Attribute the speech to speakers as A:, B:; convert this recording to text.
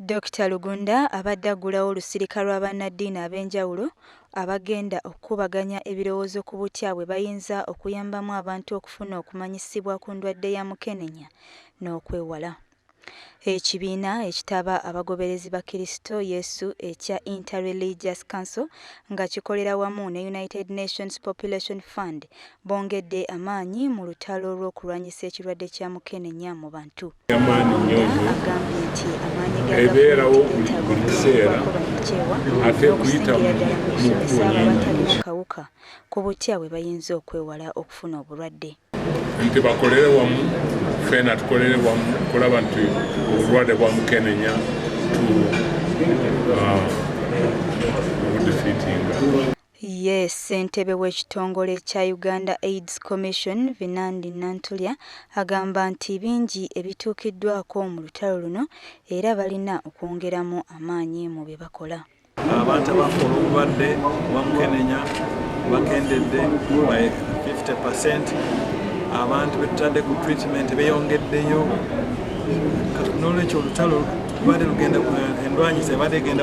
A: Dokita Rugunda abadde aggulawo olusirika lwa bannaddiini ab'enjawulo abagenda okukubaganya ebirowoozo ku butya bwe bayinza okuyambamu abantu okufuna okumanyisibwa ku ndwadde ya mukenenya n'okwewala. Ekibiina ekitaba abagoberezi ba Kirisito Yesu ekya Inter Religious Council nga kikolera wamu ne United Nations Population Fund bongedde amaanyi mu lutalo lw'okulwanyisa ekirwadde kya mukenenya mu bantu.
B: Amaanyi nnyo
A: Rugunda
B: nnyo
A: agambye nti amaanyi ga
B: ebeerawo
A: gavumenti
B: buli
A: geetaaga
B: buli kiseera
A: okuyambibwako bannakyewa
B: ate kuyita
A: n'okusingira
B: mu
A: ddala mu
B: mu
A: kusomesa
B: kkubo
A: abo
B: nnyingi.
A: abatalina kawuka ku butya bwe bayinza okwewala okufuna obulwadde.
B: Nti bakolere wamu, ffena tukolere wamu kulaba nti obulwadde bwa mukenenya tu budefeatinga.
A: Ye ssentebe w'ekitongole kya Uganda AIDS Commission, Vinandi Nantulya, agamba nti bingi ebituukiddwako mu lutalo luno era balina okwongeramu amaanyi mu bye bakola.
C: Abantu abafa olw'obulwadde bwa mukenenya bakendedde by 50%. Abantu betutadde ku treatment beyongeddeyo. Nolwekyo olutalo lubadde lugenda, endwanyisa ebadde egenda.